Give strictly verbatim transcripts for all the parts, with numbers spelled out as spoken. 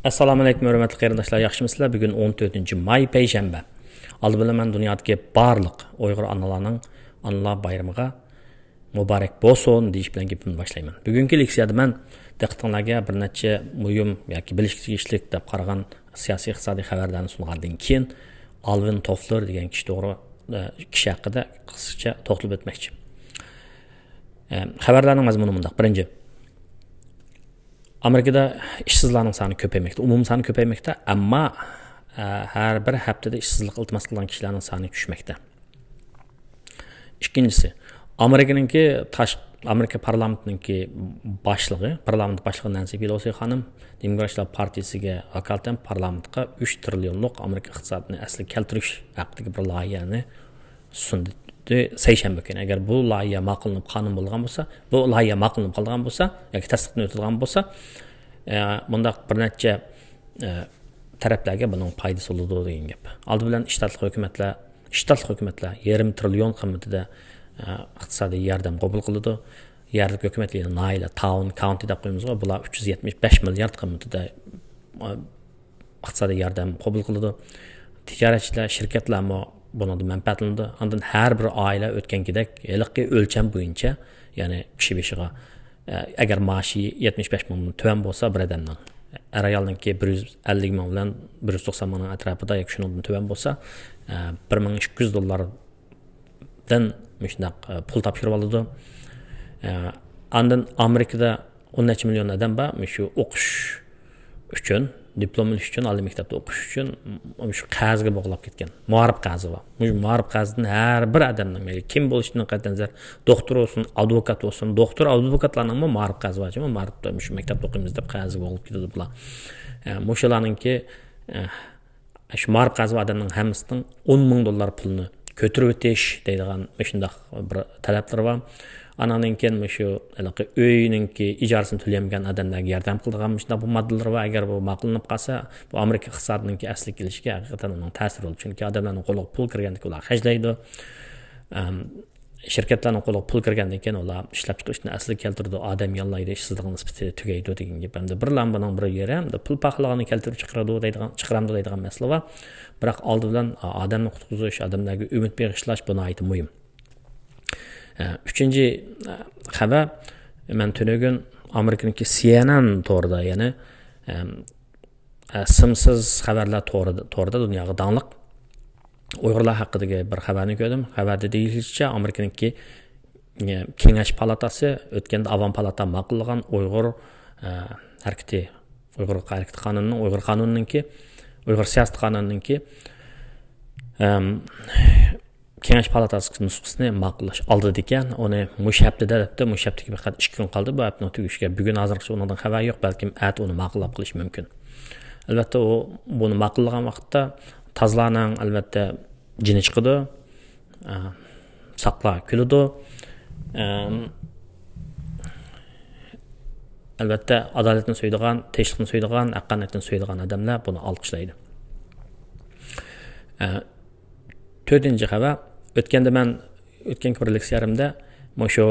ئەسسالامۇ ئەلەيكۇم، ھۆرمەتلىك قېرىنداشلار، ياخشىمۇسىلەر؟ بۈگۈن ئون تۆتىنچى ماي، پەيشەنبە. ئالدى بىلەن مەن دۇنيادىكى بارلىق ئۇيغۇر ئانىلارنىڭ ئانىلار بايرىمىغا مۇبارەك بولسۇن دېيىش بىلەن گېپىمنى باشلايمەن. بۈگۈنكى لېكسىيەدە مەن دىققىتىڭلارغا بىر نەچچە مۇھىم ياكى بىلىشكە تېگىشلىك دەپ قارىغان سىياسىي، ئىقتىسادىي خەۋەرلەرنى سۇنغاندىن كېيىن، ئالۋىن توفلېر دېگەن كىشى توغرا، ئە، كىشى ھەققىدە قىسقىچە توختىلىپ ئۆتمەكچى. ئە، خەۋەرلەرنىڭ مەزمۇنى مۇنداق. بىرىنچى، ئامېرىكىدا ئىشسىزلارنىڭ سانى كۆپەيمەكتە، ئومۇمىي سانى كۆپەيمەكتە، ئەمما، ئە، ھەر بىر ھەپتىدە ئىشسىزلىق ئىلتىماس قىلغان كىشىلەرنىڭ سانى چۈشمەكتە. ئىككىنچىسى، ئامېرىكىنىڭكى تاش-، ئامېرىكا پارلامېنتىنىڭكى باشلىقى، پارلامېنت باشلىقى نەنسى پېلوسى خانىم دېموكراتلار پارتىيىسىگە ۋاكالىتەن پارلامېنتقا ئۈچ تىرىليونلۇق ئامېرىكا ئىقتىسادىنى ئەسلىگە كەلتۈرۈش ھەققىدىكى بىر لايىھەنى سۇندى سەيشەنبە كۈنى. ئەگەر بۇ لايىھە ماقۇللىنىپ قانۇن بولغان بولسا، بۇ لايىھە ماقۇللىنىپ قالغان بولسا ياكى تەستىقتىن ئۆتىدىغان بولسا، ئە، مۇنداق بىر نەچچە، ئە، تەرەپلەرگە بۇنىڭ پايدىسى بولىدۇ دېگەن گەپ. ئالدى بىلەن شتاتلىق ھۆكۈمەتلەر، شتاتلىق ھۆكۈمەتلەر يېرىم تىرىليون قىممىتىدە، ئە، ئىقتىسادىي ياردەم قوبۇل قىلىدۇ. يەرلىك ھۆكۈمەتلەر، ناھىيەلەر، تاۋن، كاۋنتى دەپ قويىمىزغۇ، بۇلار ئۈچ يۈز يەتمىش بەش مىليارد قىممىتىدە، ئە، ئىقتىسادىي ياردەم قوبۇل قىلىدۇ. تىجارەتچىلەر، شىركەتلەرمۇ بۇنىڭدىن مەنپەئەتلىنىدۇ. ئاندىن ھەر بىر ئائىلە ئۆتكەنكىدەك ھېلىقى ئۆلچەم بويىچە، يەنى كىشى بېشىغا، ئە، ئەگەر مائاشى يەتمىش بەش مىڭدىن تۆۋەن بولسا بىر ئادەمنىڭ، ئەر-ئايالنىڭكى بىر يۈز ئەللىك مىڭ بىلەن بىر يۈز توقسان مىڭنىڭ ئەتراپىدا ياكى شۇنىڭدىن تۆۋەن بولسا، ئە، بىر مىڭ ئىككى يۈز دوللاردىن مۇشۇنداق، ئە، پۇل تاپشۇرۇۋالىدۇ. ئە، ئاندىن ئامېرىكىدا ئون نەچچە مىليون ئادەم بار، مۇشۇ ئوقۇش ئۈچۈن، دىپلوم ئېلىش ئۈچۈن، ئالىي مەكتەپتە ئوقۇش ئۈچۈن مۇشۇ قەرزگە بوغۇلۇپ كەتكەن. مائارىپ قەرزى بار. مۇشۇ مائارىپ قەرزىدىن ھەر بىر ئادەمنىڭ، مەيلى كىم بولۇشىدىن قەتئىينەزەر، دوختۇر بولسۇن، ئادۋوكات بولسۇن، دوختۇر، ئادۋوكاتلارنىڭمۇ مائارىپ قەرزى بار. چۈنكى مائارىپتا مۇشۇ مەكتەپتە ئوقۇيمىز دەپ قەرزگە بوغۇلۇپ كېتىدۇ بۇلار. ئە، مۇشۇلارنىڭكى، ئە، شۇ مائارىپ قەرزى بار ئادەمنىڭ ھەممىسىنىڭ ئون مىڭ دوللار پۇلىنى كۆتۈرۈۋېتىش دەيدىغان مۇشۇنداق بىر تەلەپلىرى بار. ئانىڭدىن كېيىن مۇشۇ ھېلىقى ئۆينىڭكى ئىجارىسىنى تۆلىيەلمىگەن ئادەملەرگە ياردەم قىلىدىغان مۇشۇنداق بىر ماددىلىرى بار. ئەگەر بۇ ماقۇللىنىپ قالسا، بۇ ئامېرىكا ئىقتىسادىنىڭكى ئەسلىگە كېلىشىگە ھەقىقەتەن ئۇنىڭ تەسىرى بولىدۇ. چۈنكى ئادەملەرنىڭ قولىغا پۇل كىرگەندىكىن ئۇلار خەجلەيدۇ. ئەم، شىركەتلەرنىڭ قولىغا پۇل كىرگەندىن كېيىن ئۇلار ئىشلەپچىقىرىشنى ئەسلىگە كەلتۈرىدۇ، ئادەم ياللايدۇ، ئىشسىزلىقنىڭ نىسبىتى تۈگەيدۇ دېگەن گەپ. ئەمدى بىرلا بۇنىڭ بىر يېرى، ئەمدى پۇل پاخاللىقىنى كەلتۈرۈپ چىقىرىدۇ دەيدىغان، چىقىرامدۇ دەيدىغان مەسىلە بار. بىراق ئالدى بىلەن، ئا، ئادەمنى قۇتقۇزۇش، ئادەملەرگە ئۈمىد بېغىشلاش، بۇ ناھايىتى مۇھىم. ئە، ئۈچىنچى، ئە، خەۋەر، مەن تۈنۈگۈن ئامېرىكىنىڭكى سى ئېن ئېن تورىدا، يەنى، ئەم، ئە، سىمسىز خەۋەرلەر تورىدا، تورىدا دۇنياغا داڭلىق ئۇيغۇرلار ھەققىدىكى بىر خەۋەرنى كۆردۈم. خەۋەردە دېيىلىشىچە، ئامېرىكىنىڭكى، ئە، كېڭەش پالاتاسى ئۆتكەندە ئاۋام پالاتا ماقۇللىغان ئۇيغۇر، ئە، ھەرىكىتى، ئۇيغۇر ھەرىكىتى قانۇنىنىڭ، ئۇيغۇر قانۇنىنىڭكى، ئۇيغۇر سىياسىتى قانۇنىنىڭكى، ئەم، كېڭەش پالاتاسى نۇسخىسىنى ماقۇللاش ئالدىدا ئىكەن، ئۇنى مۇشۇ ھەپتىدە دەپتۇ، مۇشۇ ھەپتىگە پەقەت ئىككى كۈن قالدى بۇ ھەپتىنىڭ تۈگىشىگە. بۈگۈن ھازىرغىچە ئۇنىڭدىن خەۋەر يوق، بەلكىم ئەتە ئۇنى ماقۇللاپ قېلىشى مۇمكىن. ئەلۋەتتە، ئۇ بۇنى ماقۇللىغان ۋاقىتتا تازىلارنىڭ، ئەلۋەتتە، جېنى چىقىدۇ، ئە، ساقلار كۈلىدۇ. ئەم، ئەلۋەتتە، ئادالەتنى سۆيىدىغان، تىنچلىقنى سۆيىدىغان، ھەققانىيەتنى سۆيىدىغان ئادەملەر بۇنى ئالقىشلايدۇ. ئە، تۆتىنچى خەۋەر. ئۆتكەندە مەن، ئۆتكەنكى بىر لېكسىيەمدە مۇشۇ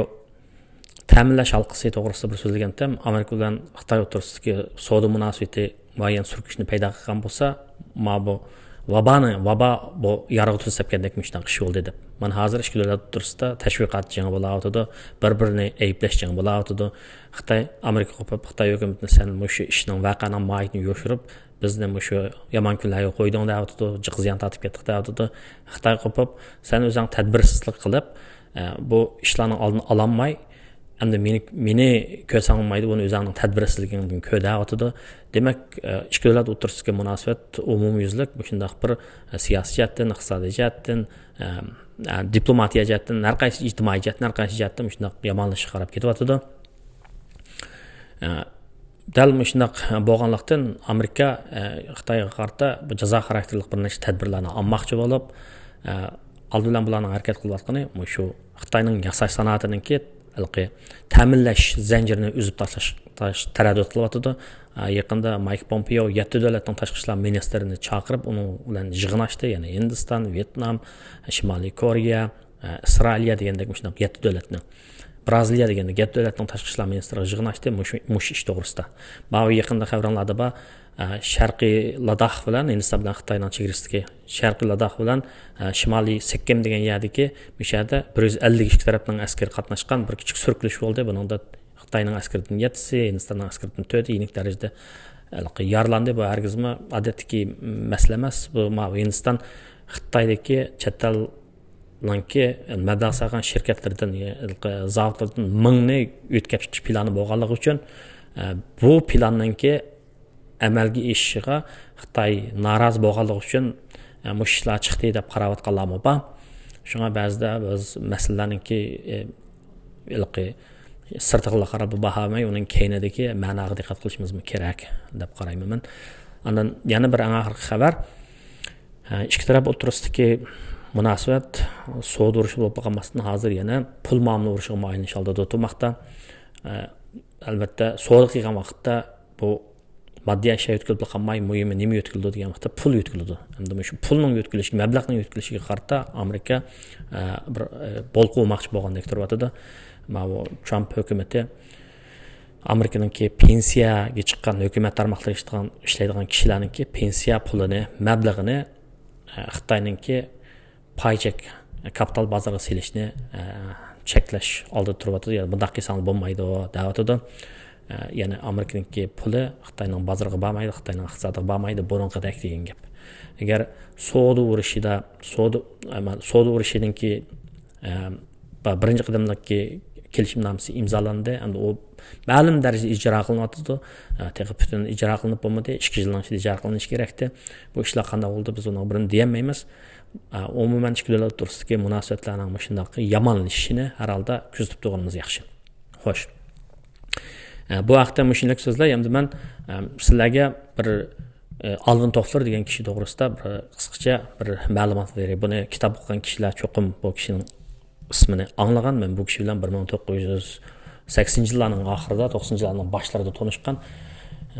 تەمىنلەش ھالقىسى توغرىسىدا بىر سۆزلىگەنتىم. ئامېرىكا بىلەن خىتاي ئوتتۇرىسىدىكى سودا مۇناسىۋىتى مۇئەييەن سۈركۈشنى پەيدا قىلغان بولسا، ما بۇ ۋابانى، ۋابا بۇ يارغا تۈز سەپكەندەك مۇشۇنداق ئىش بولدى دەپ. مانا ھازىر ئىككى دۆلەت ئوتتۇرىسىدا تەشۋىقات جېڭى بولاۋاتىدۇ، بىر-بىرىنى ئەيىبلەش جېڭى بولاۋاتىدۇ. خىتاي، ئامېرىكا قوپۇپ، خىتاي ھۆكۈمىتىنى، سەن مۇشۇ ئىشنىڭ، ۋەقەنىڭ ماھىيىتىنى يوشۇرۇپ، بىزنى مۇشۇ يامان كۈنلەرگە قويدۇڭ دەۋاتىدۇ، جىق زىيان تارتىپ كەتتۇق دەۋاتىدۇ. خىتاي قوپۇپ، سەن ئۆزۈڭ تەدبىرسىزلىك قىلىپ، ئە، بۇ ئىشلارنىڭ ئالدىنى ئالالماي، ئەمدى مېنى، مېنى كۆرسەڭ بولمايدۇ، بۇنى ئۆزۈڭنىڭ تەدبىرسىزلىكىڭدىن كۆر دەۋاتىدۇ. دېمەك، ئە، ئىككى دۆلەت ئوتتۇرىسىدىكى مۇناسىۋەت ئومۇميۈزلۈك مۇشۇنداق بىر، ئە، سىياسىي جەھەتتىن، ئىقتىسادىي جەھەتتىن، ئە، ئە، دىپلوماتىيە جەھەتتىن، ھەر قايسى ئىجتىمائىي جەھەتتىن، ھەر قايسى جەھەتتىن مۇشۇنداق يامانلىشىشقا قاراپ كېتىۋاتىدۇ. ئە، دەل مۇشۇنداق بولغانلىقتىن، ئامېرىكا، ئە، خىتايغا قارىتا بۇ جازا خاراكتېرلىك بىر نەچچە تەدبىرلەرنى ئالماقچى بولۇپ، ئە، ئالدى بىلەن بۇلارنىڭ ھەرىكەت قىلىۋاتقىنى مۇشۇ خىتاينىڭ ياساش سانائىتىنىڭكى ھېلىقى تەمىنلەش زەنجىرىنى ئۈزۈپ تاشلاش، تاش-، تەرەددۇت قىلىۋاتىدۇ. ئە، يېقىندا مايك پومپېئو يەتتە دۆلەتنىڭ تاشقى ئىشلار مىنىستىرىنى چاقىرىپ، ئۇنىڭ بىلەن يىغىن ئاچتى. يەنى ھىندىستان، ۋيېتنام، شىمالىي كورېيە، ئە، ئىسرائىلىيە دېگەندەك مۇشۇنداق يەتتە دۆلەتنى. برازىلىيە دېگەندە گەپ دۆلەتنىڭ تاشقى ئىشلار مىنىستىرلىقى يىغىن ئاچتى مۇشۇ، مۇشۇ ئىش توغرىسىدا. ماۋۇ يېقىندا خەۋىرىڭلاردا بار، ئە، شەرقىي لاداخ بىلەن ھىندىستان بىلەن خىتاينىڭ چېگرىسىدىكى شەرقىي لاداخ بىلەن، ئە، شىمالىي سىككىم دېگەن يەردىكى، مۇشۇ يەردە بىر يۈز ئەللىك ئىككى تەرەپنىڭ ئەسكىرى قاتناشقان بىر كىچىك سۈركىلىش بولدى. بۇنىڭدا خىتاينىڭ ئەسكىرىدىن يەتتىسى، ھىندىستاننىڭ ئەسكىرىدىن تۆتى يېنىك دەرىجىدە ھېلىقى يارىلاندى. بۇ ھەرگىزمۇ ئادەتتىكى مەسىلە ئەمەس. بۇ ماۋۇ ھىندىستان خىتايدىكى چەت ئەلنىڭكى مەبلەغ سالغان شىركەتلىرىدىن، زاۋۇتلىرىدىن مىڭنى يۆتكەپ چىقىش پىلانى بولغانلىقى ئۈچۈن، ئە، بۇ پىلاننىڭكى ئەمەلگە ئېشىشىغا خىتاي نارازى بولغانلىقى ئۈچۈن، ئە، مۇشۇ ئىشلار چىقتى دەپ قاراۋاتقانلارمۇ بار. شۇڭا بەزىدە بىز مەسىلىلەرنىڭكى، ئە، ھېلىقى سىرتىغىلا قاراپ باھا بەرمەي، ئۇنىڭ كەينىدىكى مەناغا دىققەت قىلىشىمىزمۇ كېرەك دەپ قارايمەن مەن. ئاندىن يەنە بىر ئەڭ ئاخىرقى خەۋەر. ئىككى تەرەپ ئوتتۇرىسىدىكى مۇناسىۋەت سودا ئۇرۇشى بولۇپ قالماستىن، ھازىر يەنە پۇل مۇئامىلە ئۇرۇشىغا ئايلىنىش ئالدىدا تۇرماقتا. ئەلۋەتتە، سودا قىلغان ۋاقىتتا بۇ ماددىي ئەشيا يۆتكىلىپ قالماي، مۇھىمى نېمە يۆتكىلىدۇ دېگەن ۋاقىتتا پۇل يۆتكىلىدۇ. ئەمدى مۇشۇ پۇلنىڭ يۆتكىلىشىگە، مەبلەغنىڭ يۆتكىلىشىگە قارىتا ئامېرىكا، ئە، بىر، ئە، بولقا ئۇرماقچى بولغاندەك تۇرۇۋاتىدۇ. ماۋۇ ترامپ ھۆكۈمىتى ئامېرىكىنىڭكى پېنسىيەگە چىققان ھۆكۈمەت تارماقلىرى ئىشلەيدىغان، ئىشلەيدىغان كىشىلەرنىڭكى پېنسىيە پۇلىنى، مەبلىغىنى، ئە، خىتاينىڭكى پاي چەك، كاپىتال بازىرىغا سېلىشنى، ئە، چەكلەش ئالدىدا تۇرۇۋاتىدۇ. يەنى بۇنداق قىلساڭلار بولمايدۇ دەۋاتىدۇ. ئە، يەنى ئامېرىكىنىڭكى پۇلى خىتاينىڭ بازىرىغا بارمايدۇ، خىتاينىڭ ئىقتىسادىغا بارمايدۇ، بۇرۇنقىدەك دېگەن گەپ. ئەگەر سودا ئۇرۇشىدا، سودا، ئەمما سودا ئۇرۇشىنىڭكى، ئە، بىرىنچى قېتىملىقكى كېلىشىمنامىسى ئىمزالاندى. ئەمدى ئۇ مەلۇم دەرىجىدە ئىجرا قىلىنىۋاتىدۇ. ئە، تېخى پۈتۈن ئىجرا قىلىنىپ بولمىدى. ئىككى يىلنىڭ ئىچىدە ئىجرا قىلىنىشى كېرەكتى. بۇ ئىشلار قانداق بولدى، بىز ئۇنىڭغا بىرنى دېيەلمەيمىز. ئە، ئومۇمەن ئىككى دۆلەت ئوتتۇرىسىدىكى مۇناسىۋەتلەرنىڭ مۇشۇنداق يامانلىشىشىنى ھەر ھالدا كۆزىتىپ تۇرغىنىمىز ياخشى. خوش. ئە، بۇ ھەقتە مۇشۇنداق سۆزلەي. ئەمدى مەن، ئە، سىلەرگە بىر، ئە، ئالۋىن توفلېر دېگەن كىشى توغرىسىدا بىر قىسقىچە بىر مەلۇمات بېرەي. بۇنى كىتاب ئوقۇغان كىشىلەر چوقۇم بۇ كىشىنىڭ ئىسمىنى ئاڭلىغان. مەن بۇ كىشى بىلەن بىر مىڭ توققۇز يۈز سەكسىنىنچى يىللارنىڭ ئاخىرىدا، توقسىنىنچى يىللارنىڭ باشلىرىدا تونۇشقان.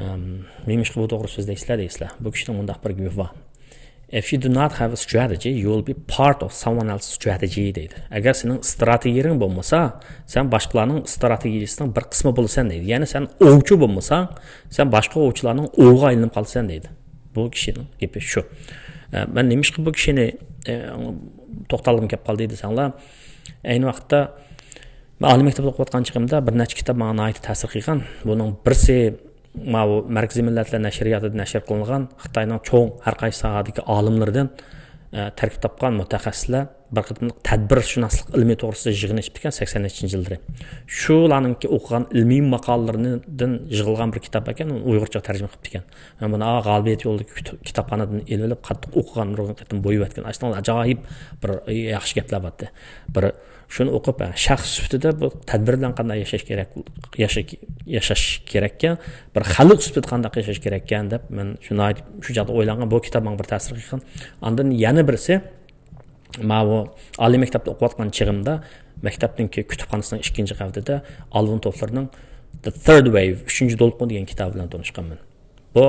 ئەم، نېمىشقا بۇ توغرا سۆزلەيسىلەر دەيسىلەر. بۇ كىشىنىڭ مۇنداق بىر گېپى بار. If you do not have a strategy, you will be part of someone else's strategy دەيدۇ. ئەگەر سېنىڭ ئىستراتېگىيەڭ بولمىسا، سەن باشقىلارنىڭ ئىستراتېگىيىسىنىڭ بىر قىسمى بولىسەن دەيدۇ. يەنى سەن ئوۋچى بولمىساڭ، سەن باشقا ئوۋچىلارنىڭ ئوۋىغا ئايلىنىپ قالىسەن دەيدۇ. بۇ كىشىنىڭ گېپى شۇ. ئە، مەن نېمىشقا بۇ كىشىنى، ئە، توختالغۇم كەپ قالدى دېسەڭلار، ئەينى ۋاقىتتا مەن ئالىي مەكتەپتە ئوقۇۋاتقان چېغىمدا بىر نەچچە كىتاب ماڭا ناھايىتى تەسىر قىلغان. بۇنىڭ بىرسى ماۋۇ مەركىزىي مىللەتلەر نەشرىياتىدا نەشر قىلىنغان خىتاينىڭ چوڭ ھەر قايسى ساھەدىكى ئالىملىرىدىن، ئە، تەركىب تاپقان مۇتەخەسسىسلەر بىر قېتىملىق تەدبىرشۇناسلىق ئىلمى توغرىسىدا يىغىن ئېچىپتىكەن، سەكسەن نەچچىنچى يىللىرى. شۇلارنىڭكى ئوقۇغان ئىلمىي ماقالىلىرىدىن يىغىلغان بىر كىتاب ئەكەن، ئۇنى ئۇيغۇرچە تەرجىمە قىلىپتىكەن. مەن بۇنى، ئا، غالىبىيەت يولىدىكى كىت-، كىتابخانىدىن ئېلىۋېلىپ، قاتتىق ئوقۇغان، نۇرغۇن قېتىم بويىۋەتكەن. ئاشۇنداق ئاجايىپ بىر ياخشى گەپلەر بارتى. بىر شۇنى ئوقۇپ، ھە، شەخس سۈپىتىدە بۇ تەدبىر بىلەن قانداق ياشاش كېرەك، ياشا-، ياشاش كېرەككەن، بىر خەلق سۈپىتىدە قانداق ياشاش كېرەككەن دەپ، مەن شۇ ناھايىتى شۇ چاغدا ئويلانغان، بۇ كىتاب ماڭا بىر تەسىر قىلغان. ئاندىن يەنە بىرسى، ماۋۇ ئالىي مەكتەپتە ئوقۇۋاتقان چېغىمدا مەكتەپنىڭكى كۇتۇپخانىسىنىڭ ئىككىنچى قەۋىتىدە ئالۋىن توفلېرنىڭ The Third Wave، ئۈچىنچى دولقۇن دېگەن كىتابى بىلەن تونۇشقانمەن. بۇ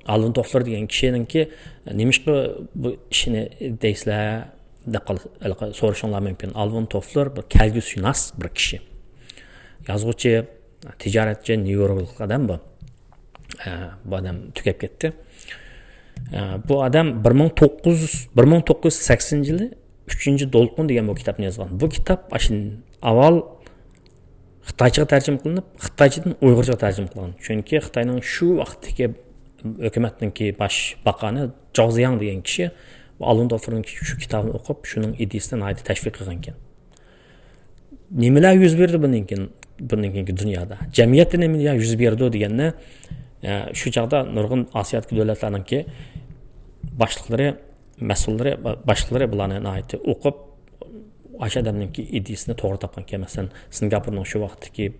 ئالۋىن توفلېر دېگەن كىشىنىڭكى، نېمىشقا بۇ ئىشنى دەيسىلەر دەپ قال-، سورىشىڭلار مۇمكىن. ئالۋىن توفلېر بىر كەلگۈسىشۇناس بىر كىشى. يازغۇچى، تىجارەتچى، نيۇ يوركلۇق ئادەم بۇ. ئە، بۇ ئادەم تۈگەپ كەتتى. ئە، بۇ ئادەم بىر مىڭ توققۇز يۈز، بىر مىڭ توققۇز يۈز سەكسىنىنچى يىلى ئۈچىنچى دولقۇن دېگەن بۇ كىتابنى يازغان. بۇ كىتاب ئاشۇ ئاۋۋال خىتايچىغا تەرجىمە قىلىنىپ، خىتايچىدىن ئۇيغۇرچىغا تەرجىمە قىلغان. چۈنكى خىتاينىڭ شۇ ۋاقىتتىكى ھۆكۈمەتنىڭكى باش باقانى جاۋ زىياڭ دېگەن كىشى ئالۋىن توفلېرنىڭ شۇ كىتابىنى ئوقۇپ، شۇنىڭ ئىدىيىسىنى ناھايىتى تەشۋىق قىلغانىكەن. نېمىلەر يۈز بېرىدۇ بۇندىن كېيىن، بۇندىن كېيىنكى دۇنيادا؟ جەمئىيەتتە نېمىلەر يۈز بېرىدۇ دېگەننى، ئە، شۇ چاغدا نۇرغۇن ئاسىيادىكى دۆلەتلەرنىڭكى باشلىقلىرى، مەسئۇللىرى، باشلىقلىرى بۇلارنى ناھايىتى ئوقۇپ، ئاشۇ ئادەمنىڭكى ئىدىيىسىنى توغرا تاپقانكەن. مەسىلەن، سىنگاپورنىڭ شۇ ۋاقىتتىكى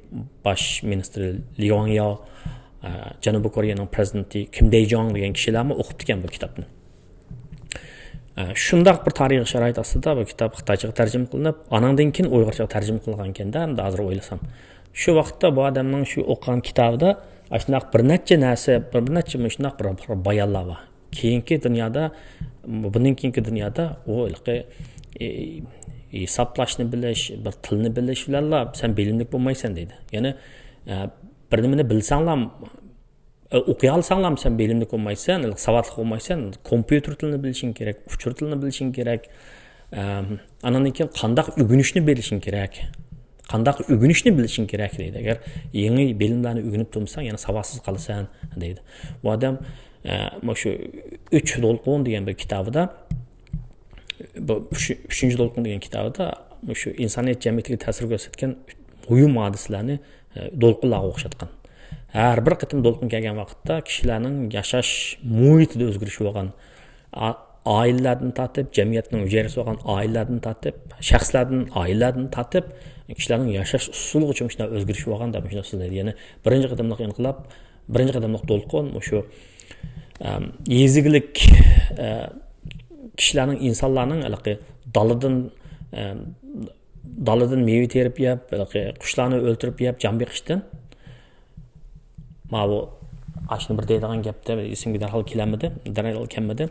باش مىنىستىرى لى ۋاڭ ياۋ، ئە، جەنۇبىي كورېيەنىڭ پرېزىدېنتى كىم دەي جۇڭ دېگەن كىشىلەرمۇ ئوقۇپتىكەن بۇ كىتابنى. ئە، شۇنداق بىر تارىخىي شارائىت ئاستىدا بۇ كىتاب خىتايچىغا تەرجىمە قىلىنىپ، ئانىڭدىن كېيىن ئۇيغۇرچىغا تەرجىمە قىلىنغانكەن-دە، ئەمدى ھازىر ئويلىسام. شۇ ۋاقىتتا بۇ ئادەمنىڭ شۇ ئوقۇغان كىتابىدا ئاشۇنداق بىر نەچچە نەرسە، بىر، بىر نەچچە مۇشۇنداق بىر، بىر بايانلار بار. كېيىنكى دۇنيادا، بۇندىن كېيىنكى دۇنيادا ئۇ ھېلىقى، ئى، ھېسابلاشنى بىلىش، بىر تىلنى بىلىش بىلەنلا سەن بىلىملىك بولمايسەن دەيدۇ. يەنى، ئە، بىر نېمىنى بىلسەڭلام، ئە، ئوقۇيالساڭلام سەن بىلىملىك بولمايسەن، ساۋاتلىق بولمايسەن، كومپيۇتېر تىلىنى بىلىشىڭ كېرەك، ئۇچۇر تىلىنى بىلىشىڭ كېرەك. ئەم، ئانان كېيىن قانداق ئۆگىنىشنى بىلىشىڭ كېرەك. قانداق ئۆگىنىشنى بىلىشىڭ كېرەك دەيدۇ. ئەگەر يېڭى بىلىملەرنى ئۆگىنىپ تۇرمىساڭ، يەنە ساۋاتسىز قالىسەن دەيدۇ. بۇ ئادەم، ئە، مۇشۇ ئۈچ دولقۇن دېگەن بىر كىتابىدا، بۇ ئۈچ-، ئۈچىنچى دولقۇن دېگەن كىتابىدا مۇشۇ ئىنسانىيەت جەمئىيىتىگە تەسىر كۆرسەتكەن مۇھىم ھادىسىلەرنى، ئە، دولقۇنلارغا ئوخشاتقان. ھەر بىر قېتىم دولقۇن كەلگەن ۋاقىتتا كىشىلەرنىڭ ياشاش مۇھىتىدا ئۆزگىرىش بولغان. ئا-، ئائىلىلەردىن تارتىپ، جەمئىيەتنىڭ ھۈجەيرىسى بولغان ئائىلىلەردىن تارتىپ، شەخسلەردىن، ئائىلىلەردىن تارتىپ، كىشىلەرنىڭ ياشاش ئۇسۇلىغىچە مۇشۇنداق ئۆزگىرىش بولغان دەپ مۇشۇنداق سۆزلەيدۇ. يەنى بىرىنچى قېتىملىق ئىنقىلاب، بىرىنچى قېتىملىق دولقۇن مۇشۇ، ئەم، يېزا ئىگىلىك، ئە، كىشىلەرنىڭ، ئىنسانلارنىڭ ھېلىقى دالىدىن، ئەم، دالىدىن مېۋە تېرىپ يەپ، ھېلىقى قۇشلارنى ئۆلتۈرۈپ يەپ، جان بېقىشتىن، ماۋۇ، ئاشۇنى بىر دەيدىغان گەپتە ئېسىمگە دەرھال كېلەلمىدى، دەرھال كەلمىدى.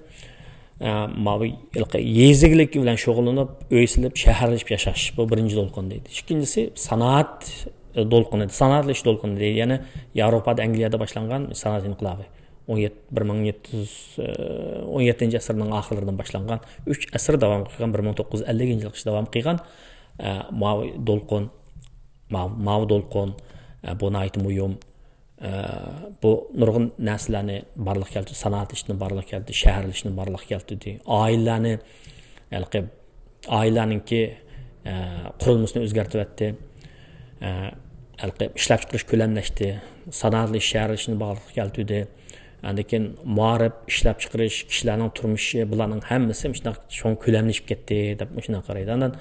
ئە، ماۋۇ ھېلىقى يېزا ئىگىلىكى بىلەن شۇغۇللىنىپ، ئۆي سېلىپ، شەھەرلىشىپ ياشاش، بۇ بىرىنچى دولقۇن دەيدۇ. ئىككىنچىسى، سانائەت، ئە، دولقۇنى، سانائەتلىشىش دولقۇنى دەيدۇ. يەنى ياۋروپادا، ئەنگلىيەدە باشلانغان سانائەت ئىنقىلابى. ئون يەتتە، بىر مىڭ يەتتە يۈز، ئە، ئون يەتتىنچى ئەسىرنىڭ ئاخىرلىرىدىن باشلانغان، ئۈچ ئەسىر داۋام قىلغان، بىر مىڭ توققۇز يۈز ئەللىكىنچى يىلغىچە داۋام قىلغان، ئە، ماۋۇ دولقۇن، ماۋۇ، ماۋۇ دولقۇن، ئە، بۇ ناھايىتى مۇھىم. ئە، بۇ نۇرغۇن نەرسىلەرنى بارلىققا كەلتۈردى، سانائەت ئىشىنى بارلىققا كەلتۈردى، شەھەرلىشىشنى بارلىققا كەلتۈردى. ئائىلىلەرنى، ھېلىقى ئائىلىلەرنىڭكى، ئە، قۇرۇلمىسىنى ئۆزگەرتىۋەتتى. ئە، ھېلىقى ئىشلەپچىقىرىش كۆلەملەشتى، سانائەتلىشىش، شەھەرلىشىشنى بارلىققا كەلتۈردى. ئاندىن كېيىن مائارىپ، ئىشلەپچىقىرىش، كىشىلەرنىڭ تۇرمۇشى، بۇلارنىڭ ھەممىسى مۇشۇنداق چوڭ كۆلەملىشىپ كەتتى دەپ مۇشۇنداق قارايدۇ. ئاندىن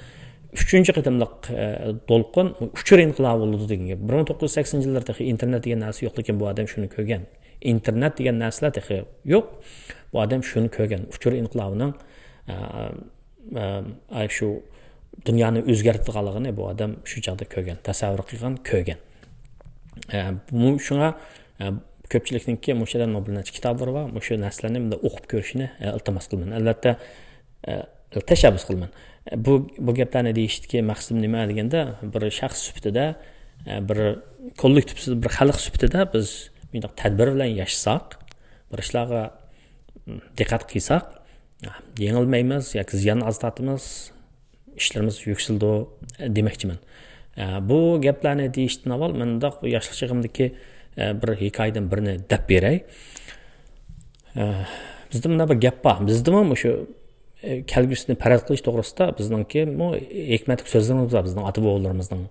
ئۈچىنچى قېتىملىق، ئە، دولقۇن ئۇچۇر ئىنقىلابى بولىدۇ دېگەن گەپ. بىر مىڭ توققۇز يۈز سەكسىنىنچى يىللاردا تېخى ئىنتېرنېت دېگەن نەرسە يوق، لېكىن بۇ ئادەم شۇنى كۆرگەن. ئىنتېرنېت دېگەن نەرسىلەر تېخى يوق. بۇ ئادەم شۇنى كۆرگەن. ئۇچۇر ئىنقىلابىنىڭ، ئە، ئە، ئە، شۇ دۇنيانى ئۆزگەرتىدىغانلىقىنى بۇ ئادەم شۇ چاغدا كۆرگەن، تەسەۋۋۇر قىلغان، كۆرگەن. ئە، بۇ، شۇڭا، ئە، كۆپچىلىكنىڭكى مۇشۇ يەردە بىر نەچچە كىتابلىرى بار، مۇشۇ نەرسىلەرنى بۇنداق ئوقۇپ كۆرۈشىنى، ئە، ئىلتىماس قىلىمەن. ئەلۋەتتە، ئە، تەشەببۇس قىلىمەن. بۇ، بۇ گەپلەرنى دېيىشتىكى مەقسىتىم نېمە دېگەندە، بىر شەخس سۈپىتىدە، ئە، بىر كوللېكتىپ سۈپىتىدە، بىر خەلق سۈپىتىدە بىز مۇنداق تەدبىر بىلەن ياشىساق، بىر ئىشلارغا، م، دىققەت قىلساق، يېڭىلمەيمىز ياكى زىيان ئاز تارتىمىز، ئىشلىرىمىز يۈكسىلىدۇ دېمەكچىمەن. ئە، بۇ گەپلەرنى دېيىشتىن ئاۋۋال مەن مۇنداق ياشلىق چېغىمدىكى، ئە، بىر ھېكايىدىن بىرنى دەپ بېرەي. ئە، بىزدە مۇنداق بىر گەپ بار. بىزدىمۇ مۇشۇ، ئە، كەلگۈسىنى پەرەز قىلىش توغرىسىدا بىزنىڭكىمۇ ھېكمەتلىك سۆزلىرىمىز بار، بىزنىڭ ئاتا-بوۋىلىرىمىزنىڭ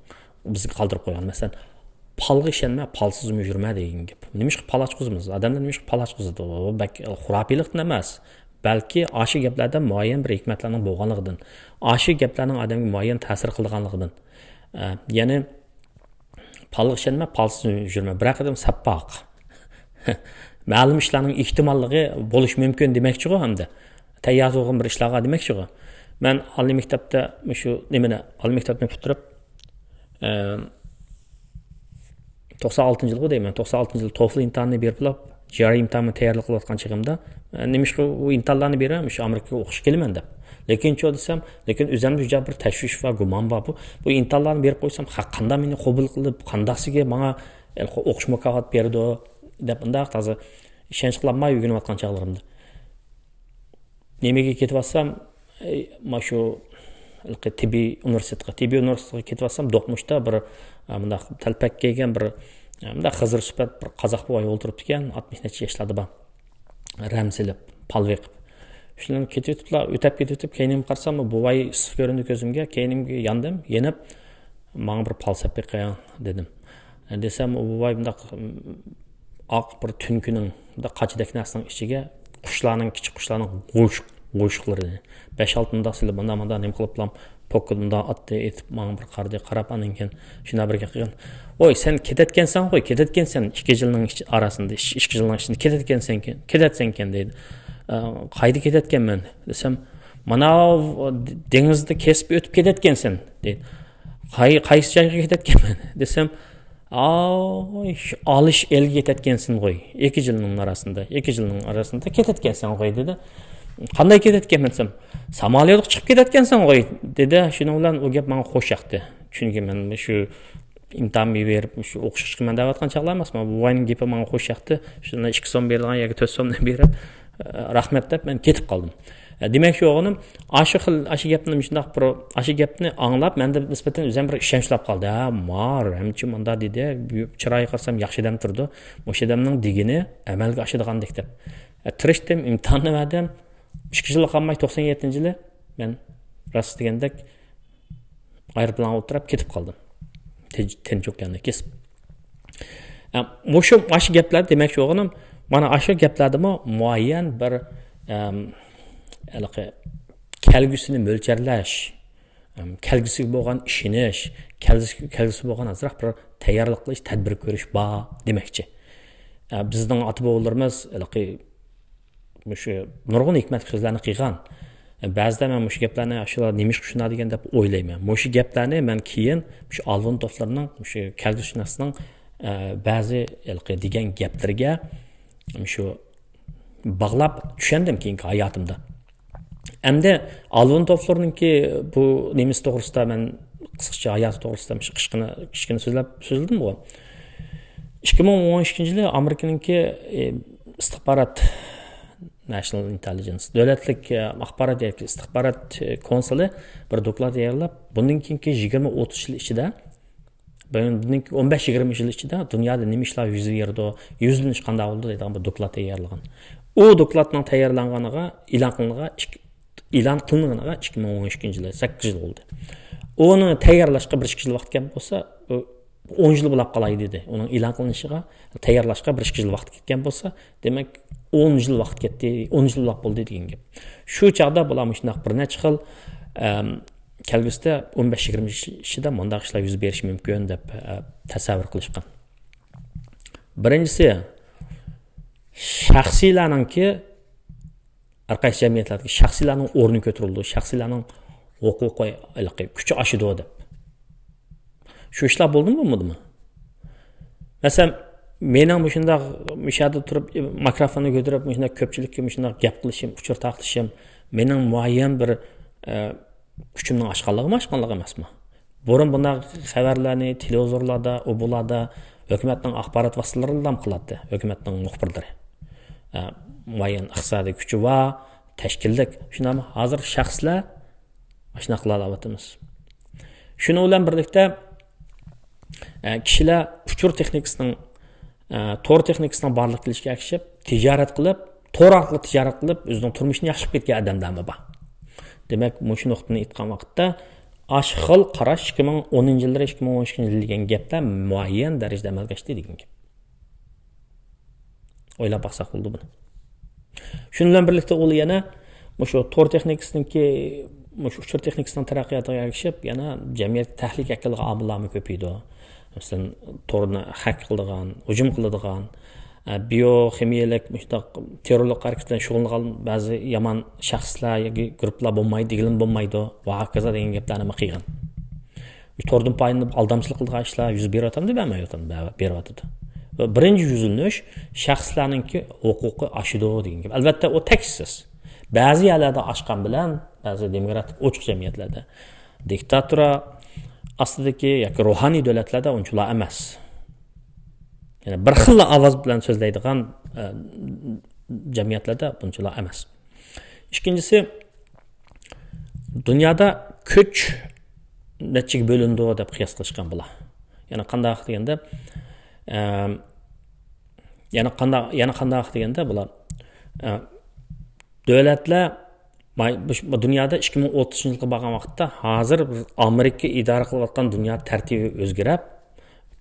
بىزگە قالدۇرۇپ قويغان. مەسىلەن، پالغا ئىشەنمە، پالسىزمۇ يۈرمە دېگەن گەپ. نېمىشقا پال ئاچقۇزىمىز؟ ئادەملەر نېمىشقا پال ئاچقۇزىدۇ؟ ئۇ بەك خۇراپىيلىقتىن ئەمەس. بەلكى ئاشۇ گەپلەردە مۇئەييەن بىر ھېكمەتلەرنىڭ بولغانلىقىدىن، ئاشۇ گەپلەرنىڭ ئادەمگە مۇئەييەن تەسىر قىلىدىغانلىقىدىن. ئە، يەنى، پالغا ئىشەنمە، پالسىز يۈرمە. بىر قېتىم سەپپاق. مەلۇم ئىشلارنىڭ ئېھتىماللىقى بولۇشى مۇمكىن دېمەكچىغۇ ھەمدە. تەييار بولغان بىر ئىشلارغا دېمەكچىغۇ. مەن ئالىي مەكتەپتە مۇشۇ نېمىنى، ئالىي مەكتەپنى پۈتتۈرۈپ، ئە، توقسان ئالتىنچى يىلغۇ دەيمەن، توقسان ئالتىنچى يىل توفل ئىمتىھانىنى بېرىپ بولۇپ، جارى ئىمتىھانغا تەييارلىق قىلىۋاتقان چېغىمدا، ئە، نېمىشقا ئۇ ئىمتىھانلارنى بېرىمەن، مۇشۇ ئامېرىكىغا ئوقۇشقا كېلىمەن دەپ. لېكىنچۇ دېسەم، لېكىن ئۆزۈمدە جۇ بىر تەشۋىش ۋە گۇمان بار. بۇ، بۇ ئىمتىھانلارنى بېرىپ قويسام، خەق قانداق مېنى قوبۇل قىلىپ، قانداقسىگە ماڭا، ئە، ئوقۇش مۇكاپات بېرىدۇ دەپ، ئۇنداق تازا ئىشەنچ قىلالماي ئۆگىنىۋاتقان چاغلىرىمدا. نېمىگە كېتىۋاتسام، ئەي، مانا شۇ ھېلىقى تېببىي ئۇنىۋېرسىتېتقا، تېببىي ئۇنىۋېرسىتېتقا كېتىۋاتسام، دوقمۇشتا بىر، ئە، مۇنداق تەلپەك كىيگەن بىر، ئە، مۇنداق خىزىر سۈپەت بىر قازاق بوۋاي ئولتۇرۇپتىكەن، ئاتمىش نەچچە ياشلاردا بار. رەم سېلىپ، پال بېقىپ. شۇنىڭ كېتىۋېتىپلا، ئۆتەپ كېتىۋېتىپ، كەينىمگە قارىسام، بۇ بوۋاي ئىسسىق كۆرۈندى كۆزۈمگە، كەينىمگە ياندىم، يېنىپ، ماڭا بىر پال سېلىپ بېقىڭ، دېدىم. دېسەم، ئۇ بوۋاي مۇنداق، ئاق بىر تۈنكىنىڭ، مۇنداق قاچىدەك نەرسىنىڭ ئىچىگە قۇشلارنىڭ، كىچىك قۇشلارنىڭ قوشۇق-، قوشۇقلىرىنى بەش-ئالتە مۇنداق سېلىپ، مۇنداق، مۇنداق نېمە قىلىپلا، پوكىدا مۇنداق ئاتتى، ئېتىپ ماڭا بىر قارىدى، قاراپ ئاندىن كېيىن شۇنداق بىر گەپ قىلغان. ۋوي، سەن كېتەتكەنسەن غوي، كېتەتكەنسەن، ئىككى يىلنىڭ ئىچ-، ئاراسىندا، ئىش-، ئىككى يىلنىڭ ئىچىدە كېتەتكەنسەن، كېتەتسەنكەن، دەيدۇ. ئە، قايدا كېتەتكەنمەن دېسەم، مانا دېڭىزدا كېسىپ ئۆتۈپ كېتەتكەنسەن، دەيدۇ. قاي-، قايسى جايغا كېتەتكەنمەن دېسەم، ئاي، شۇ ئالىش ئەلگە كېتەتكەنسەن غوي، ئىككى يىلنىڭ ئاراسىندا، ئىككى يىلنىڭ ئاراسىندا كېتەتكەنسەن غوي، دېدى. قانداق كېتەتكەنمەن دېسەم، ساماليوتقا چىقىپ كېتەتكەنسەن غوي، دېدى. شۇنىڭ بىلەن ئۇ گەپ ماڭا خوش ياقتى. چۈنكى مەن شۇ ئىمتىھان بېرىپ، شۇ ئوقۇشقا چىقىمەن دەۋاتقان چاغلار ئەمەسمۇ. بۇ بوۋاينىڭ گېپى ماڭا خوش ياقتى. شۇنداق ئىككى سوم بېرىدىغان ياكى تۆت سومنى بېرىپ، رەھمەت دەپ مەن كېتىپ قالدىم. دېمەكچى بولغىنىم، ئاشۇ خىل، ئاشۇ گەپنى مۇشۇنداق بىر، ئاشۇ گەپنى ئاڭلاپ، مەندە نىسبەتەن ئۆزۈم بىر ئىشەنچ بولۇپ قالدى. ھە، مار، ھەمچە مۇنداق دېدى، چىرايىغا قارىسام ياخشى ئادەم تۇرىدۇ. مۇشۇ ئادەمنىڭ دېگىنى ئەمەلگە ئاشىدىغاندەك دەپ. تىرىشتىم، ئىمتىھاننى بەردىم. ئىككى يىل قالماي، توقسان يەتتىنچى يىلى مەن راست دېگەندەك ئايروپىلانغا ئولتۇرۇپ كېتىپ قالدىم. تىنچ ئوكياننى كېسىپ. مۇشۇ، مۇشۇ گەپلەر دېمەكچى بولغىنىم، مانا ئاشۇ گەپلەردىمۇ مۇئەييەن بىر، ئەم، ھېلىقى كەلگۈسىنى مۆلچەرلەش، ئەم، كەلگۈسىگە بولغان ئىشىنىش، كەلگۈسىگە بولغان ئازراق بىر تەييارلىق قىلىش، تەدبىر كۆرۈش بار دېمەكچى. ئە، بىزنىڭ ئاتا بوۋىلىرىمىز ھېلىقى مۇشۇ نۇرغۇن ھېكمەتلىك سۆزلەرنى قىلغان. بەزىدە مەن مۇشۇ گەپلەرنى، ئاشۇلار نېمىشقا شۇنداق دېگەن دەپ ئويلايمەن. مۇشۇ گەپلەرنى مەن كېيىن مۇشۇ ئالۋىن توفلېرنىڭ، مۇشۇ كەلگۈسىشۇناسنىڭ، ئە، بەزى ھېلىقى دېگەن گەپلىرىگە مۇشۇ باغلاپ چۈشەندىم كېيىنكى ھاياتىمدا. ئەمدى ئالۋىن توفلېرنىڭكى بۇ نېمىسى توغرىسىدا مەن قىسقىچە ھاياتى توغرىسىدا مۇشۇ قىسقىچە، كىچىككىنە سۆزلەپ، سۆزلىدىمغۇ. ئىككى مىڭ ئون ئىككىنچى يىلى ئامېرىكىنىڭكى، ئى، ئىستىخبارات، ناشنال ئىنتېللىجېنس، دۆلەتلىك، ئە، ئاخبارات ياكى ئىستىخبارات، ئە، كونسۇلى بىر دوكلات تەييارلاپ، بۇندىن كېيىنكى يىگىرمە ئوتتۇز يىل ئىچىدە، بۇندىن كېيىن ئون بەش يىگىرمە يىل ئىچىدە دۇنيادا نېمە ئىشلار يۈز بېرىدۇ، يۈزلىنىش قانداق بولىدۇ دەيدىغان بىر دوكلات تەييارلىغان. ئۇ دوكلاتنىڭ تەييارلانغانلىقىغا، ئېلان قىلىنغانلىقىغا ئىككى، ئېلان قىلىنغىنىغا ئىككى مىڭ ئون ئىككىنچى يىلى، سەككىز يىل بولدى. ئۇنى تەييارلاشقا بىر ئىككى يىل ۋاقىت كەم بولسا، ئۇ ئون يىل بولاپ قالاي دېدى. ئۇنىڭ ئېلان قىلىنىشىغا، تەييارلاشقا بىر ئىككى يىل ۋاقىت كەتكەن بولسا، دېمەك، ئون يىل ۋاقىت كەتتى، ئون يىل بولاپ بولدى دېگەن گەپ. شۇ چاغدا بۇلار مۇشۇنداق بىر نەچچە خىل، ئەم، كەلگۈسىدە ئون بەش يىگىرمە يىل ئىچىدە مۇنداق ئىشلار يۈز بېرىشى مۇمكىن دەپ، ئە، تەسەۋۋۇر قىلىشقان. بىرىنچىسى، شەخسىيلەرنىڭكى، ھەر قايسى جەمئىيەتلەردىكى شەخسىيلەرنىڭ ئورنى كۆتۈرۈلىدۇ، شەخسىيلەرنىڭ ھوقۇقى، ھېلىقى، كۈچى ئاشىدۇ دەپ. شۇ ئىشلار بولدىمۇ، بولمىدىمۇ؟ مەسىلەن، مېنىڭ مۇشۇنداق مۇشۇ يەردە تۇرۇپ، مىكروفوننى كۆتۈرۈپ، مۇشۇنداق كۆپچىلىككە مۇشۇنداق گەپ قىلىشىم، ئۇچۇر تارقىتىشىم، مېنىڭ مۇئەييەن بىر، ئە، كۈچۈمنىڭ ئاشقانلىقىمۇ، ئاشقانلىقى ئەمەسمۇ؟ بۇرۇن بۇنداق خەۋەرلەرنى تېلېۋىزورلاردا، ئۇ بۇلاردا ھۆكۈمەتنىڭ ئاخبارات ۋاسىتىلىرىدىلا قىلاتتى، ھۆكۈمەتنىڭ مۇخبىرلىرى. ئە، مۇئەييەن ئىقتىسادىي كۈچى بار، تەشكىللىك. شۇنداقمۇ؟ ھازىر شەخسلەر ئاشۇنداق قىلالاۋاتىمىز. شۇنىڭ بىلەن بىرلىكتە، ئە، كىشىلەر ئۇچۇر تېخنىكىسىنىڭ، ئە، تور تېخنىكىسىنىڭ بارلىققا كېلىشىگە ئەگىشىپ، تىجارەت قىلىپ، تور ئارقىلىق تىجارەت قىلىپ، ئۆزىنىڭ تۇرمۇشىنى ياخشىلاپ كەتكەن ئادەملەرمۇ بار. دېمەك، مۇشۇ نۇقتىنى ئېيتقان ۋاقىتتا، ئاشۇ خىل قاراش ئىككى مىڭ ئونىنچى يىللىرى، ئىككى مىڭ ئون ئىككىنچى يىل دېگەن گەپلەر مۇئەييەن دەرىجىدە ئەمەلگە ئاشتى دېگەن گەپ. ئويلاپ باقساق بولىدۇ بۇنى. شۇنىڭ بىلەن بىرلىكتە ئۇ يەنە مۇشۇ تور تېخنىكىسىنىڭكى، مۇشۇ ئۇچۇر تېخنىكىسىنىڭ تەرەققىياتىغا ئەگىشىپ، يەنە جەمئىيەتكە تەھلىكە ئەكېلىدىغان ئامىللارمۇ كۆپىيىدۇ. مەسىلەن، تورنى ھەك قىلىدىغان، ھۇجۇم قىلىدىغان، ئە، بىيوخىمىيەلىك مۇشۇنداق تېررورلۇق ھەرىكىتى بىلەن شۇغۇللىنىدىغان بەزى يامان شەخسلەر ياكى گۇرۇپپىلار بولمايدۇ دېگىلىمۇ بولمايدۇ ۋە ھاكازا دېگەن گەپلەرنىمۇ قىلغان. توردىن پايدىلىنىپ ئالدامچىلىق قىلىدىغان ئىشلار يۈز بېرىۋاتامدۇ، بەرمەيۋاتامدۇ؟ بە-، بېرىۋاتىدۇ. ۋە بىرىنچى يۈزلىنىش شەخسلەرنىڭكى ھوقۇقى ئاشىدۇ دېگەن گەپ. ئەلۋەتتە، ئۇ تەكىتسىز. بەزى يەرلەردە ئاشقان بىلەن، بەزى دېموكراتىك ئوچۇق جەمئىيەتلەردە، دىكتاتورا ئاستىدىكى ياكى روھانىي دۆلەتلەردە ئۇنچىلا ئەمەس. يەنى بىر خىللا ئاۋاز بىلەن سۆزلەيدىغان، ئە، جەمئىيەتلەردە بۇنچىلا ئەمەس. ئىككىنچىسى، دۇنيادا كۈچ نەچچىگە بۆلۈنىدۇ دەپ قىياس قىلىشقان بۇلار. يەنى قانداق دېگەندە، ئەم، يەنە قانداق، يەنە قانداق دېگەندە بۇلار، ئە، دۆلەتلەر ماي-، بۇ، بۇ دۇنيادا ئىككى مىڭ ئوتتۇزىنچى يىلغا بارغان ۋاقىتتا ھازىر ئامېرىكا ئىدارە قىلىۋاتقان دۇنيا تەرتىپى ئۆزگىرىپ،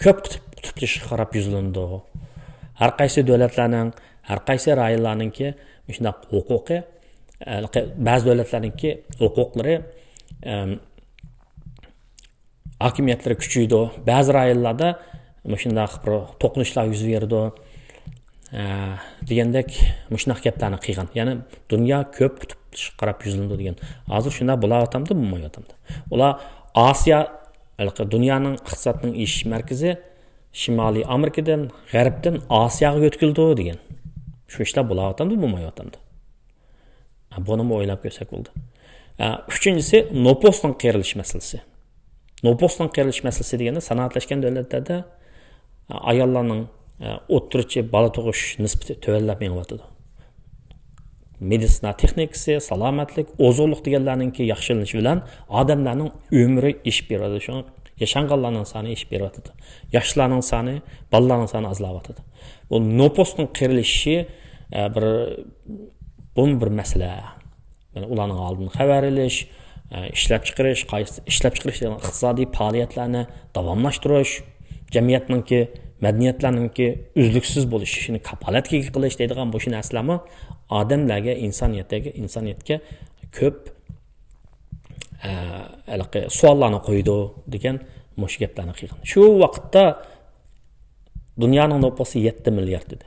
كۆپ قۇتۇپ، قۇتۇپ تېشىغا قاراپ يۈزلىنىدۇ. ھەر قايسى دۆلەتلەرنىڭ، ھەر قايسى رايونلارنىڭكى مۇشۇنداق ھوقۇقى، ئە، بەزى دۆلەتلەرنىڭكى ھوقۇقلىرى، ئەم، ھاكىمىيەتلىرى كۈچىيىدۇ. بەزى رايونلاردا مۇشۇنداق بىر توقۇنۇشلار يۈز بېرىدۇ. ئە، دېگەندەك مۇشۇنداق گەپلەرنى قىلغان. يەنى دۇنيا كۆپ قۇتۇپ قاراپ يۈزلىنىدۇ دېگەن. ھازىر شۇنداق بولاۋاتامدۇ، بولمايۋاتامدۇ؟ ئۇلار ئاسىيا، ھېلىقى دۇنيانىڭ ئىقتىسادنىڭ ئېشىش مەركىزى شىمالىي ئامېرىكىدىن، غەربتىن ئاسىياغا يۆتكىلىدۇ دېگەن. شۇ ئىشلار بولاۋاتامدۇ، بولمايۋاتامدۇ؟ بۇنىمۇ ئويلاپ كۆرسەك بولىدۇ. ئۈچىنچىسى، نوپۇسنىڭ قېرىلىش مەسىلىسى. نوپۇسنىڭ قېرىلىش مەسىلىسى دېگەندە، سانائەتلەشكەن دۆلەتلەردە ئاياللارنىڭ ئوتتۇرىچە بالا تۇغۇش نىسبىتى تۆۋەنلەپ مېڭىۋاتىدۇ. مېدىتسىنا تېخنىكىسى، سالامەتلىك، ئوزۇقلۇق دېگەنلەرنىڭكى ياخشىلىنىشى بىلەن ئادەملەرنىڭ ئۆمرى ئېشىپ بېرىۋاتىدۇ. شۇڭا ياشانغانلارنىڭ سانى ئېشىپ بېرىۋاتىدۇ. ياشلارنىڭ سانى، بالىلارنىڭ سانى ئازلاۋاتىدۇ. بۇ نوپۇسنىڭ قېرىلىشى، ئە، بىر، بۇمۇ بىر مەسىلە. يەنى ئۇلارنىڭ ھالىدىن خەۋەر ئېلىش، ئە، ئىشلەپچىقىرىش، قايسى ئىشلەپچىقىرىش دېگەن ئىقتىسادىي پائالىيەتلەرنى داۋاملاشتۇرۇش، جەمئىيەتنىڭكى، مەدەنىيەتلەرنىڭكى ئۈزلۈكسىز بولۇشىنى كاپالەتكە ئىگە قىلىش دەيدىغان مۇشۇ نەرسىلەرمۇ ئادەملەرگە، ئىنسانىيەتتىكى، ئىنسانىيەتكە كۆپ، ئە، ھېلىقى سوئاللارنى قويىدۇ دېگەن مۇشۇ گەپلەرنى قىلغان. شۇ ۋاقىتتا دۇنيانىڭ نوپۇسى يەتتە مىليارد ئىدى.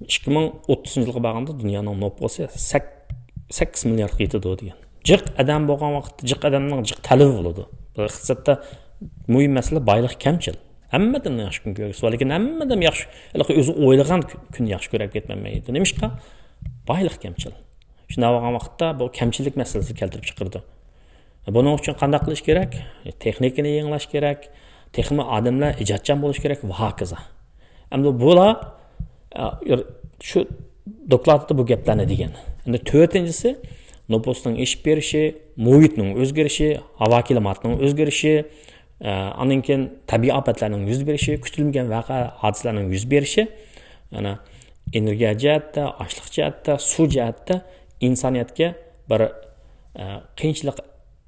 ئىككى مىڭ ئوتتۇزىنچى يىلغا بارغاندا دۇنيانىڭ نوپۇسى سەك-، سەككىز مىلياردقا يېتىدۇ دېگەن. جىق ئادەم بولغان ۋاقىتتا جىق ئادەمنىڭ جىق تەلىپى بولىدۇ. بۇ ئىقتىسادتا مۇھىم مەسىلە بايلىق كەمچىل. ھەممىدىن ياخشى كۈن كۆرگۈسى بار، لېكىن ھەممىدىن ياخشى، ھېلىقى ئۆزى ئويلىغان كۈ-، كۈننى ياخشى كۆرۈپ كەتمەيدۇ. نېمىشقا؟ بايلىق كەمچىل. شۇنداق بولغان ۋاقىتتا بۇ كەمچىللىك مەسىلىسىنى كەلتۈرۈپ چىقىرىدۇ. بۇنىڭ ئۈچۈن قانداق قىلىش كېرەك؟ تېخنىكىنى يېڭىلاش كېرەك، تېخىمۇ ئادەملەر ئىجادچان بولۇشى كېرەك ۋە ھاكازا. ئەمدى بۇلار، ئە، شۇ دوكلاتتا بۇ گەپلەرنى دېگەن. ئەمدى تۆتىنچىسى، نوپۇسنىڭ ئېشىپ بېرىشى، مۇھىتنىڭ ئۆزگىرىشى، ھاۋا كىلىماتنىڭ ئۆزگىرىشى، ئە، ئاندىن كېيىن تەبىئىي ئاپەتلەرنىڭ يۈز بېرىشى، كۈتۈلمىگەن ۋەقە، ھادىسىلەرنىڭ يۈز بېرىشى، يەنە ئېنېرگىيە جەھەتتە، ئاشلىق جەھەتتە، سۇ جەھەتتە ئىنسانىيەتكە بىر، ئە، قىيىنچىلىق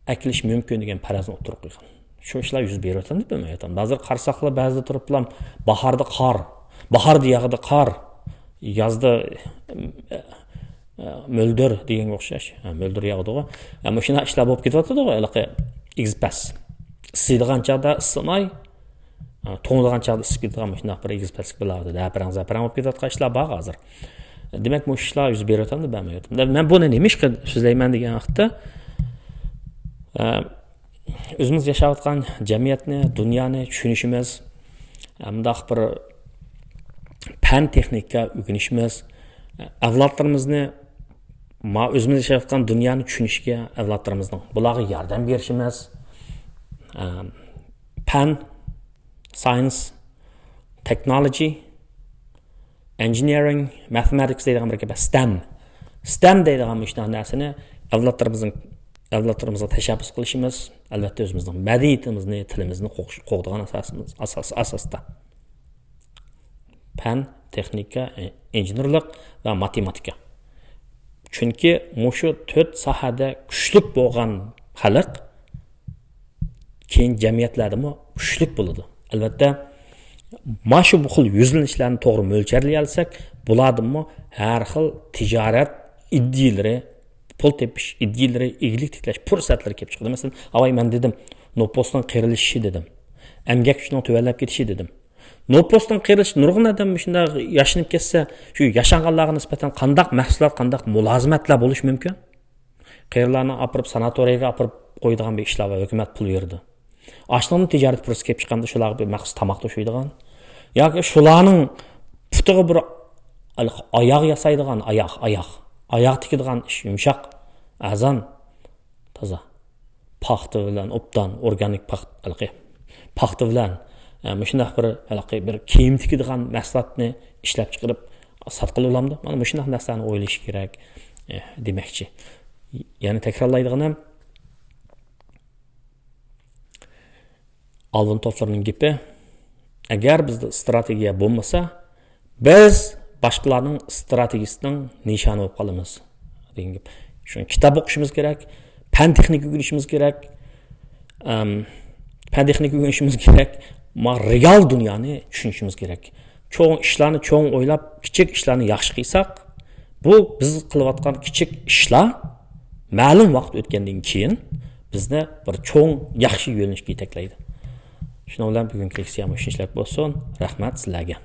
ئەكېلىشى مۇمكىن دېگەن پەرەزنى ئوتتۇرىغا قويغان. شۇ ئىشلار يۈز بېرىۋاتامدۇ بىلمەيۋاتامدۇ. ھازىر قارىساقلا بەزىدە تۇرۇپلا باھاردا قار، باھاردا ياغىدۇ قار، يازدا، ئە، ئە، مۆلدۈر دېگەنگە ئوخشاش. ھە، مۆلدۈر ياغىدىغۇ. ھە، مۇشۇنداق ئىشلار بولۇپ كېتىۋاتىدىغۇ، ھېلىقى ئېگىز پەس. ئىسسىيدىغان چاغدا ئىسسىماي، ھە، توڭىدىغان چاغدا ئىسسىپ كېتىدىغان مۇشۇنداق بىر ئېگىز پەسلىك بىر ھەپىرەڭ زەپىرەڭ بولۇپ كېتىۋاتقان ئىشلار بار ھازىر. دېمەك، مۇشۇ ئىشلار يۈز بېرىۋاتامدۇ، بەرمەيۋاتامدۇ. مەن بۇنى نېمە ئىشقا سۆزلەيمەن دېگەن ۋاقىتتا، ئە، ئۆزىمىز ياشاۋاتقان جەمئىيەتنى، دۇنيانى چۈشىنىشىمىز، مۇنداق بىر پەن تېخنىكا ئۆگىنىشىمىز، ئەۋلادلىرىمىزنى، ما ئۆزىمىز ياشاۋاتقان دۇنيانى چۈشىنىشكە ئەۋلادلىرىمىزنىڭ، بۇلارغا ياردەم بېرىشىمىز، ئە، پەن، ساينس، تېخنولوگىيە، ئىنژېنېرىڭ، ماتېماتىكس دەيدىغان بىر گەپ بار، ستەم. ستەم دەيدىغان مۇشۇنداق نەرسىنى ئەۋلادلىرىمىزنىڭ، ئەۋلادلىرىمىزغا تەشەببۇس قىلىشىمىز، ئەلۋەتتە، ئۆزىمىزنىڭ مەدەنىيىتىمىزنى، تىلىمىزنى قوغ-، قوغدىغان ئاساسىمىز، ئاساس، ئاساستا. پەن، تېخنىكا، ئى-، ئىنژېنېرلىق ۋە ماتېماتىكا. چۈنكى مۇشۇ تۆت ساھەدە كۈچلۈك بولغان خەلق كېيىن جەمئىيەتلەردىمۇ كۈچلۈك بولىدۇ. ئەلۋەتتە، مانا شۇ بۇ خىل يۈزلىنىشلەرنى توغرا مۆلچەرلىيەلىسەك، بۇلاردىنمۇ ھەر خىل تىجارەت ئىدىيىلىرى، پۇل تېپىش ئىدىيىلىرى، ئىگىلىك تىكلەش پۇرسەتلىرى كېلىپ چىقىدۇ. مەسىلەن، ئاۋاي، مەن دېدىم، نوپۇسنىڭ قېرىلىشى دېدىم. ئەمگەك كۈچىنىڭ تۆۋەنلەپ كېتىشى دېدىم. نوپۇسنىڭ قېرىلىشى، نۇرغۇن ئادەم مۇشۇنداق ياشىنىپ كەتسە، شۇ ياشانغانلارغا نىسبەتەن قانداق مەھسۇلات، قانداق مۇلازىمەتلەر بولۇشى مۇمكىن؟ قېرىلارنى ئاپىرىپ، ساناتورىيەگە ئاپىرىپ قويىدىغان بىر ئىشلار بار، ھۆكۈمەت پۇل بېرىدۇ. ئاشۇنىڭدىن تىجارەت پۇرسىتى كېلىپ چىققاندا، شۇلارغا بىر مەخسۇس تاماق توشۇيدىغان. ياكى شۇلارنىڭ پۇتىغا بىر ئاياغ ياسايدىغان، ئاياغ، ئاياغ. ئاياغ تىكىدىغان ئىش، يۇمشاق، ئەرزان، تازا. پاختا بىلەن، ئوبدان، ئورگانىك پاخ-، ھېلىقى پاختا بىلەن، ئە، مۇشۇنداق بىر، ھېلىقى بىر كىيىم تىكىدىغان مەھسۇلاتنى ئىشلەپ چىقىرىپ ساتقىلى بولامدۇ؟ مانا مۇشۇنداق نەرسىلەرنى ئويلىشى كېرەك، ئە، دېمەكچى. يەنە تەكرارلايدىغىنىم، ئالۋىن توفلېرنىڭ گېپى، ئەگەر بىزدە ئىستراتېگىيە بولمىسا، بىز باشقىلارنىڭ ئىستراتېگىيىسىنىڭ نىشانى بولۇپ قالىمىز، دېگەن گەپ. شۇڭا كىتاب ئوقۇشىمىز كېرەك، پەن تېخنىكا ئۆگىنىشىمىز كېرەك. ئەم، پەن تېخنىكا ئۆگىنىشىمىز كېرەك. ما رېئال دۇنيانى چۈشىنىشىمىز كېرەك. چوڭ ئىشلارنى چوڭ ئويلاپ، كىچىك ئىشلارنى ياخشى قىلساق، بۇ بىز قىلىۋاتقان كىچىك ئىشلار مەلۇم ۋاقىت ئۆتكەندىن كېيىن بىزنى بىر چوڭ، ياخشى يۆنىلىشكە يېتەكلەيدۇ. شۇنىڭ بىلەن بۈگۈنكى لېكسىيەم مۇشۇنچىلىك بولسۇن. رەھمەت سىلەرگە.